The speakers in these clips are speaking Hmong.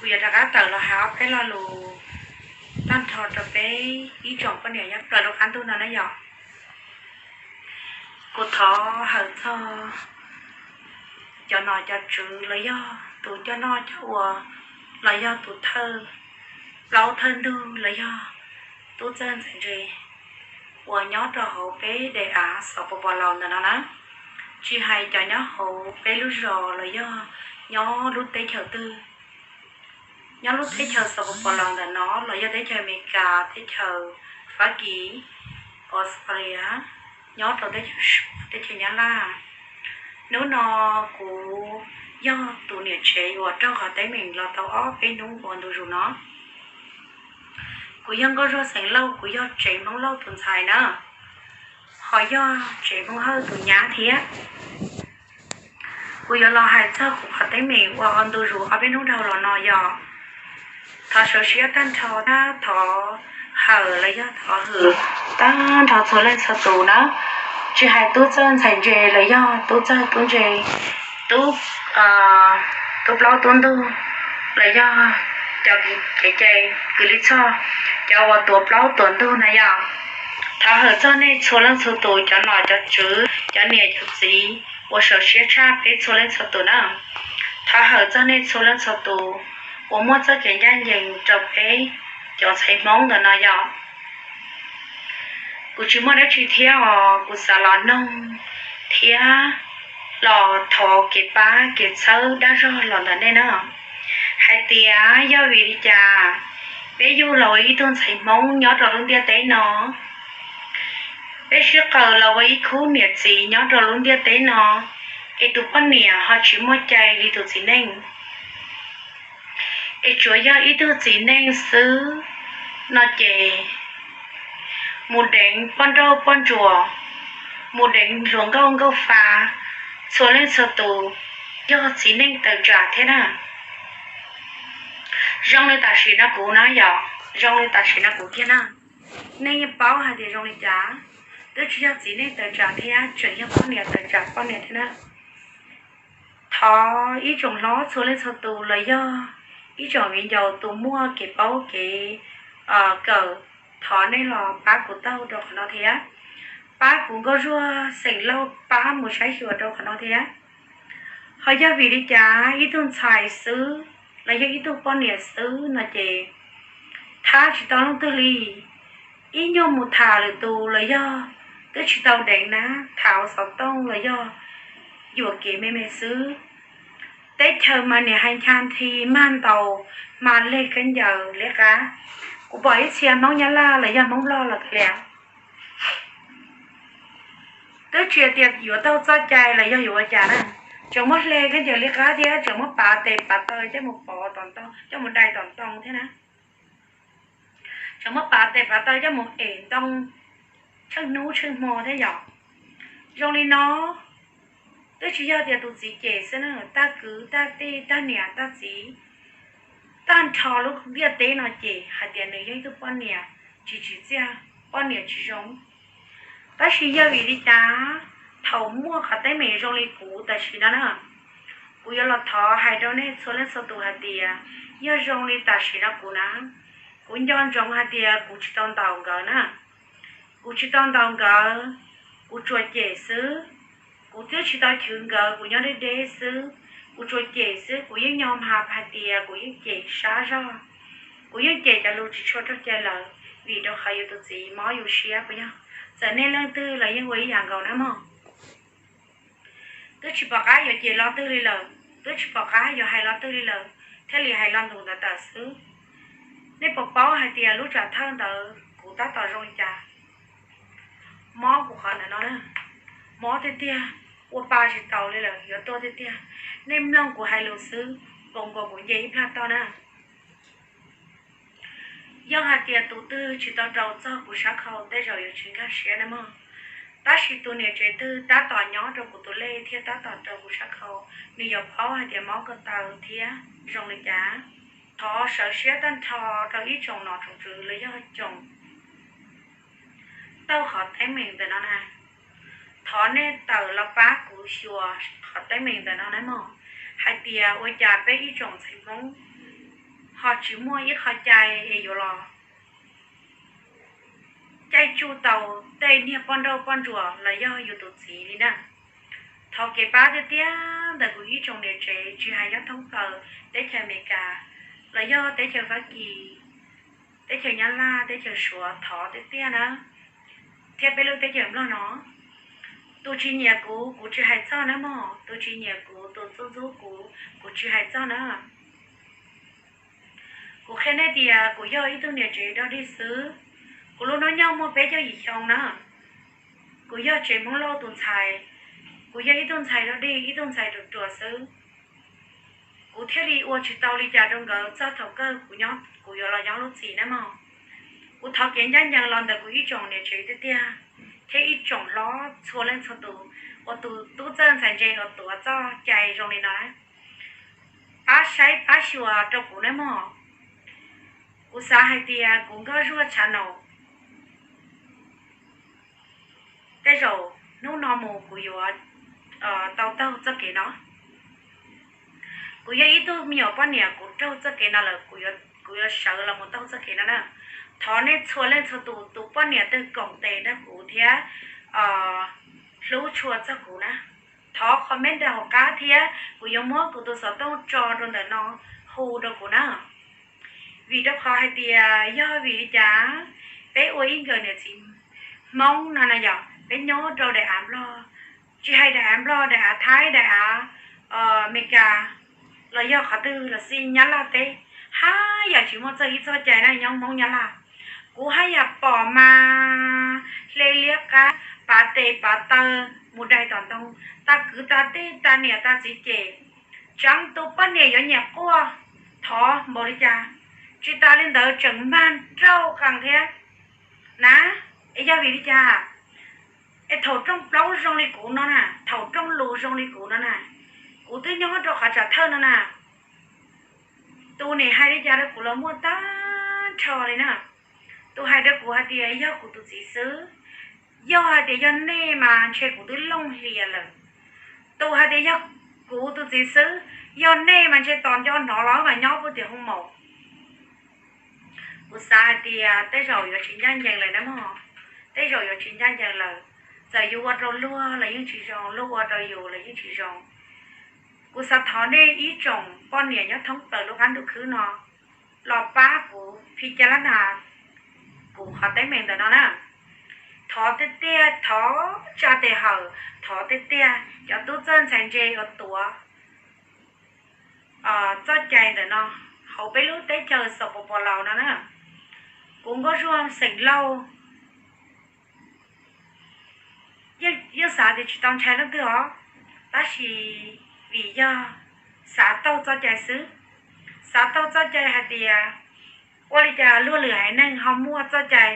Kuv yuav rov qab tawm los hais ob peb lo lus tag nrho rau peb ib tsoom poj niam nyob rau lub qab ntuj no na yom. Kuv thov hawm txog cov nom cov tswv los yog tus coj noj coj ua, los yog tus thawj plaub thawj ntug los yog tub txawj ntxhais ntse uas nyob rau hauv peb daim av xov pos pos laus ntawm no na, tsis hais cov nyob hauv peb lub zos los yog nyob lub teb chaws twg, nyob lub teb chaws xov pos pos laus ntawm no los yog teb chaws Amelikas, teb chaws Fab Kis, Australia, nyob rau teb chaws Suav, teb chaws Nyab Laj. Hnub no kuv yog tus niam tsev uas raug qhov teeb meem los tau ob peb hnub ua ntu zus no. Kuv yog Nkauj Zuag xeem Lauj, kuv yog tsev Hmoob Lauj tus ntxhais na, ho yog tsev Hmoob Hawj tus nyab thiab. Kuv yuav los hais txog kuv qhov teeb meem uas ua ntu zus ob peb hnub dhau los no yog, thov sawv siab tag nrho, thov hawm los yog thov hwm tag nrho txhua leej txhua tus na, tsis hais tub txawj ntxhais ntse los yog tub txawj tub ntse, tub, tub plaub tub ntug, los yog cov kev cai kwv li txhoj, cov uas tuav plaub tuav ntug na yom. Thov hawm txog nej txhua leej txhua tus, cov nom cov tswv, cov niam cov txiv uas sawv siab tshaj peb txhua leej txhua tus na. Thov hawm txog nej txhua leej txhua tus uas muaj txoj kev ncaj ncees rau peb cov ntxhais Hmoob ntawm no yom. Kuv tsis muaj dab tsi thiab os, kuv xav los noog thiab los thov kev pab kev txhawb dag zog los ntawm nej na, hais tias yog vim li cas peb yug los ua ib tug ntxhais Hmoob nyob rau lub ntiaj teb no, peb sib qaws los ua ib khub niam txiv nyob rau lub ntiaj teb no, es tus poj niam ho tsis muaj cai li tus txiv neej, es tsuas yog ib tug txiv neej xwb no ces mus deev poj nrauj poj ntsuam, mus deev hluas nkauj nkauj fa, txhua leej txhua tus yog txiv neej tawm tsam thiab na. Zoo li tam sim no kuv na yom, zoo li tam sim no kuv kiag na. Nej yeej paub hais tias zoo li cas, twb tsis yog txiv neej tawm tsam thiab, tseem yog poj niam tawm tsam poj niam thiab na. Thov ib tsoom hlob txhua leej txhua tus los yog ib tsoom viv ncaus tus muaj kev paub kev kawm, thov nej los pab kuv taug rau qhov no thiab, pab kuv Nkauj Zuag xeem Lauj pab mus saib xyuas rau qhov no thiab. Ho yog vim li cas ib tug ntxhais xwb los yog ib tug poj niam xwb no ces thab tsis tau leej twg li. Ib nyuag mus tham lwm tus los yog twb tsis tau deev na, tham ua xov tooj los yog yuam kev me me xwb. Teb chaws mas niam hais ncha nthi mag ntaus, mas hle khaub ncaws liab qab. Kuv pom ib txhia Hmoob Nyab Laj los yog Hmoob Nplog los kav liam, twb tsis tias yuav taug txoj cai los yog yuav ua cas na, tseem muab hle khaub ncaws liab qab thiab tseem muab pav tes pav taw coj mus pov tom ntoo, coj mus dai tom ntoo thiab na, tseem muab pav tes pav taw coj mus ev ntoo tsheej hnub tsheej hmo thiab yom. Zoo li no twb tsis yog tias tus txiv cem xwb na, tag kwv tag tij tag niam tag txiv, tag nrho lub ntiaj teb no cem hais tias nws yog ib tug poj niam tsis tsim txiaj, poj niam tsis zoo. Tab sis yog vim li cas thaum muaj qhov teeb meem zoo li kuv tam sim no na, kuv yuav los thov hais rau nej txhua leej txhua tus hais tias yog zoo li tam sim no kuv na, kuv nco ntsoov hais tias kuv tsis tau ntaus nkawd na, kuv tsis tau ntaus nkawd, kuv tsuas cem xwb. Kuv twb tsis tau chwv nkawd, kuv nyob deb deb xwb, kuv tsuas cem xwb. Kuv yeej nyo hma hais tias kuv yeej cem sab zog, kuv yeej cem cov lus tsis tshua raug cai lawm, vim rau qhov yus tus txiv mob yus siab puas yog? Txawm nej leej twg los yeej ua ib yam nkaus na mog. Twb tsis pom qab yuav cem lo twg li lawm, twb tsis pom qab yuav hais lo twg li lawm, thiaj li hais lo ntus ntawd tawm xwb. Nej puas paub hais tias lub tsam thawj ntawd kuv tab tom zoo li cas? Mob kuv qhov ntawm no na, mob tiag tiag, ua pa tsis taus li lawm, yuav tuag tiag tiag. Nej mloog kuv hais lus xwb, nkaus nkaus kuv nce ib plag toj na. Yog hais tias tus twg tsis tau rau txog kuv sab khau tej zaum yuav tsis nkag siab na mog. Tab sis tus niam tsev twg tab tom nyob rau kuv tus lej thiab tab tom rau kuv sab khau, nws yuav paub hais tias mob ko taw thiab zoo li cas. Thov sawv siab tag nrho rau ib tsoom nom tsoom tswv los yog tsoom tau qhov teeb meem ntawm no na. Thov nej tawm los pab kuv xyuas qhov teeb meem ntawm no na mog, hais tias ua cas peb ib tsoom ntxhais Hmoob ho tsis muaj ib qho cai es yuav los caij tsuj tau tej niag poj nrauj poj ntsuam los yog yus tus txiv li na. Thov kev pab tiag tiag ntawm kuv ib tsoom niam tsev tsis hais nyob thoob plaws teb chaws Amelikas los yog teb chaws Fab Kis, teb chaws Nyab Laj, teb chaws Suav, thov tiag tiag na, thiab peb lub teb chaws Nplog no. Tus tsis nyiam kuv, kuv tsis hais txog na mog, tus tsis nyiam kuv, tus ntxub ntxub kuv, kuv tsis hais txog na. Kuv qhia nej tias kuv yog ib tug niam tsev dog dig xwb. Kuv lub hnub nyoog muaj peb caug yim xyoo na. Kuv yog tsev Hmoob Lauj tus ntxhais, kuv yog ib tug ntxhais dog dig, ib tug ntxhais ruam ruam xwb. Kuv thiaj li ua tsis tau li cas rau nkawd txog thaum kawg kuv nyob, kuv yuav los nyob lub txim na mog. Kuv thov kev ncaj ncees los ntawm kuv ib tsoom niam tsev tiag tiag, thiab ib tsoom hlob txhua leej txhua tus uas tus tub txawj ntxhais ntse uas tuav txoj cai zoo li no na, pab saib pab xyuas rau kuv nawb mog. Kuv xav hais tias kuv Nkauj Zuag channel, tej zaum hnub no mus kuv yuav tau taug txoj kev no. Kuv yog ib tug me nyuam poj niam, kuv raug txoj kev no lawm, kuv yuav sawv los mus taug txoj kev no na. Thov nej txhua leej txhua tus, tus poj niam twg koom tes nrog kuv thiab hlub tshua txog kuv na, thov comment rau hauv qab thiab kuv yuav muab kuv tus xov tooj tso rau ntawm no hu rau kuv na. Vim rau qhov hais tias yog vim li cas peb ua ib nkawm niam txiv Hmoob no na yom, peb nyob rau daim av Nplog, tsis hais daim av Nplog, daim av Thaib, daim av Amelikas, los yog qhov twg los xij, Nyab Laj teb, haj yam tsis muaj txog ib txoj cai na nyob Hmoob Nyab Laj. Kuv haj yam pom mas hle liab qab, pav tes pav taw, mus dai tom ntoo, tas kwv tas tij tas niam tas txiv cem, tseev tus poj niam yuav nyiam quaj, thov npaum li cas. Tsis tas li ntawd tseem mag nrauj qees thiab na. Es yog vim li cas es thaum rooj plaub zoo li kuv no na, thaum rooj lus zoo li kuv no na, kuv twb nyob rau qhov tsam thawj no na, tus niam hais li cas rau kuv los muaj tag nrho li na. Tus hais rau kuv hais tias yog kuv tus txiv xwb, yog hais tias yog nej mas ntshe kuv twb looj hlias lawm. Tus hais tias yog kuv tus txiv xwb, yog nej mas ntshe tos nco hnov los mas nyob puag tim hoo maum. Kuv xav hais tias tej zaum yuav tsis ncaj ncees lawm na mog, tej zaum yuav tsis ncaj ncees lawm. Txawm yus ua rau luag los yeej tsis zoo, luag ua rau yus los yeej tsis zoo. Kuv xav thov nej ib tsoom poj niam nyob thoob plaws lub qab ntuj khwb no los pab kuv phi ca lab nas kuv qhov teeb meem ntawm no na. Thov tiag tiag, thov tsa tes hawm, thov tiag tiag cov tub txawj ntxhais ntse uas tuav txoj cai ntawm no hauv peb lub teb chaws Xos Pos Pos Laus no na. Kuv Nkauj Zuag xeem Lauj yeej xav tias tsis tau ntshai leej twg os, tab sis vim yog xav taug txoj cai xwb, xav taug txoj cai hais tias ua li cas luag lwm haiv neeg ho muaj txoj cai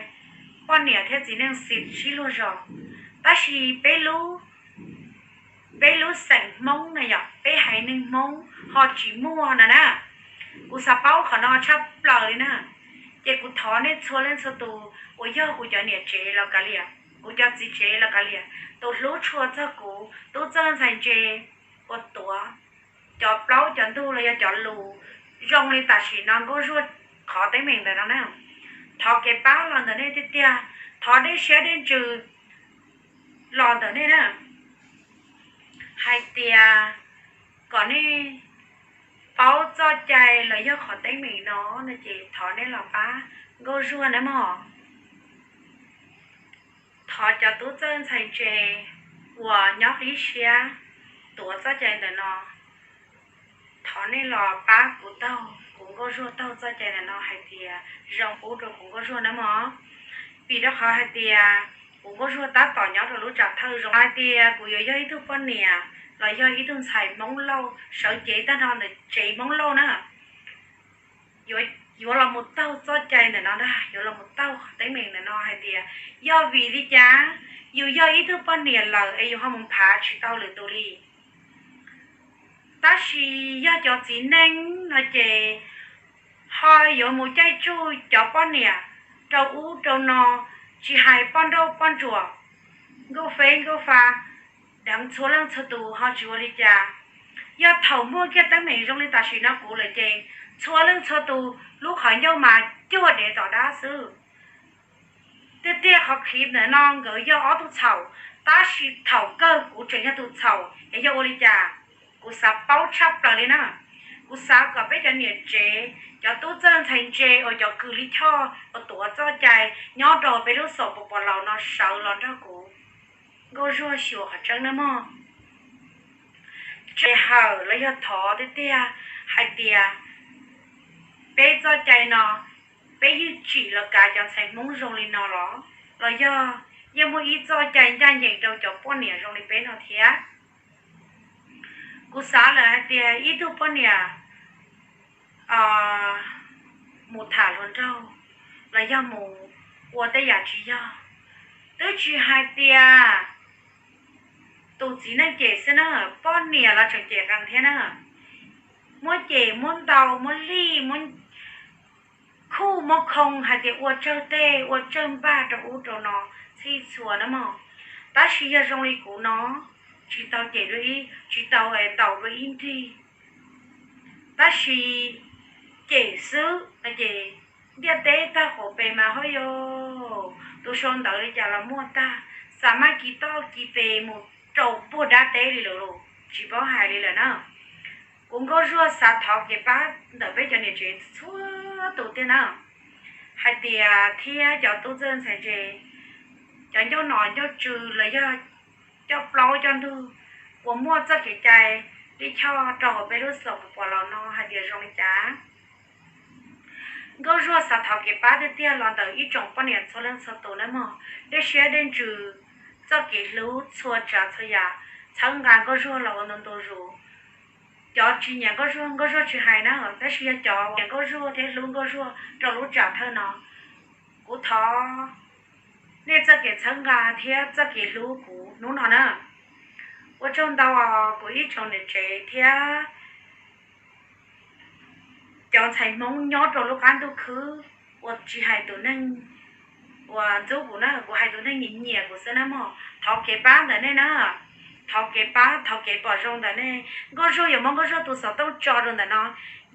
poj niam thiab txiv neej sib luag zos, tab sis peb lub xeem Hmoob na yom, peb haiv neeg Hmoob ho tsis muaj no na. Kuv xav paub qhov no tshaj plaws li na. Ces kuv thov nej txhua leej txhua tus uas yog kuv cov niam tsev los kav liam, kuv cov txiv tsev los kav liam, tus hlub tshua txog kuv, tub txawj ntxhais ntse uas tuav cov plaub cov ntug los yog cov lus zoo li tam sim no Nkauj Zuag qhov teeb meem ntawm no na, thov kev pab los ntawm nej tiag tiag, thov dej siab dej ntsws los ntawm nej na, hais tias kom nej paub txoj cai los yog qhov teeb meem no no ces thov nej los pab Nkauj Zuag na mog. Thov cov tub txawj ntxhais ntse uas nyob qib siab tuav txoj cai ntawm no, thov nej los pab kuv taug, kuv Nkauj Zuag taug txoj cai ntawm no hais tias zoo pub rau kuv Nkauj Zuag na mog. Vim rau qhov hais tias kuv Nkauj Zuag tab tom nyob rau lub tsam thawj zoo hais tias kuv yuav yog ib tug poj niam los yog ib tug ntxhais Hmoob Lauj sawv cev tag nrho ntawm tsev Hmoob Lauj na, yuav los mus taug txoj cai ntawm no ntag, yuav los mus taug qhov teeb meem ntawm no hais tias yog vim li cas yus yog ib tug poj niam lawm es yus ho mus nphav tsis tau lwm tus li. Tab sis yog cov txiv neej no ces ho yuav mus caij tsuj cov poj niam rau ub rau no, tsis hais poj nrauj poj ntsuam, nkauj feb nkauj fa, deev txhua leej txhua tus ho tsis ua li cas. Yog thaum muaj kiag teeb meem zoo li tam sim no kuv lawm ces txhua leej txhua tus lub qhov ncauj mas cuag dev tom dab xwb. Tiag tiag qhov khiv ntawm no nkawd yog ob tug txhaum, tab sis thaum kawg kuv tseem yog tus txhaum es yog ua li cas? Kuv xav paub tshaj plaws li na. Kuv xav kom peb cov niam tsev, cov tub txawj ntxhais ntse uas cov kws li choj uas tuav txoj cai nyob rau peb lub xom pos pos laus no sawv los nrog kuv nkauj zuag xyuas qhov tseeb nawb mog. Tsev hawm los yog thov tiag tiag hais tias peb txoj cai no, peb yeej tsim los kav cov ntxhais Hmoob zoo li no los, los yog yeej muaj ib txoj cai ncaj ncees rau cov poj niam zoo li peb no thiab? Kuv xav lawm hais tias ib tug poj niam mus tham hluas nraug los yog mus ua tej yam tsis yog, twb tsis hais tias tus txiv neej cem xwb na, poj niam los tseem cem qees thiab na. Muab cem, muab ntaus, muab lij, muab khuj, muab khoo hais tias ua tsawg teg ua tsawg npag rau ub rau no txhij txhua na mog. Tab sis yog zoo li kuv no, tsis tau cem dua ib, tsis tau ntaus dua ib nrig, tab sis cem xwb no ces ntiaj teb tag qaum pes mas ho yog tus sau ntawv li cas los muaj tag, xa maj kis toj kis pes mus rau puag dab teb li lawm los tsis paub hais li lawm na. Kuv nkauj zuag xav thov kev pab ntawm peb cov niam tsev txhua tus tiag na, hais tias thiab cov tub txawj ntxhais ntse, cov ncauj nom ncauj tswv los yog coj plaub coj ntug uas muaj txoj kev cai lij choj rau hauv peb lub xom pos pos laus no hais tias zoo li cas. Nkauj zuag xav thov kev pab tiag tiag los ntawm ib tsoom poj niam txhua leej txhua tus nawb mog, dej siab dej ntsws, txoj kev hlub txhua tsav txhua yam txhawb nqa nkauj zuag los ua ntu ntu zus. Cov tsis nyiam nkauj zuag, nkauj zuag tsis hais na, tab sis yog cov nyiam nkauj zuag thiab hlub nkauj zuag rau lub tsam thawj no, kuv thov nej txoj kev txhawb nqa thiab txoj kev hlub kuv hnub no na. Ua tsaug ntau os kuv ib tsoom niam tsev thiab cov ntxhais Hmoob nyob rau lub qab ntuj khwb uas tsis hais tus neeg uas ntxub kuv na, kuv hais tus neeg nyiam nyiam kuv xwb na mog. Thov kev pab ntawm nej na, thov kev pab, thov kev pom zoo ntawm nej. Nkauj zuag yuav muab nkauj zuag tus xov tooj tso rau ntawm no.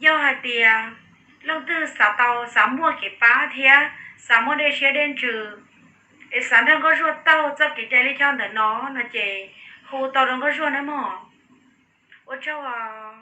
Yog hais tias leej twg xav tau, xav muaj kev pab thiab xav muaj dej siab dej ntsws es xav nrog nkauj zuag taug txoj kev cai lij choj ntawm no no ces hu tau rau nkauj zuag nawb mog. Ua tsaug os.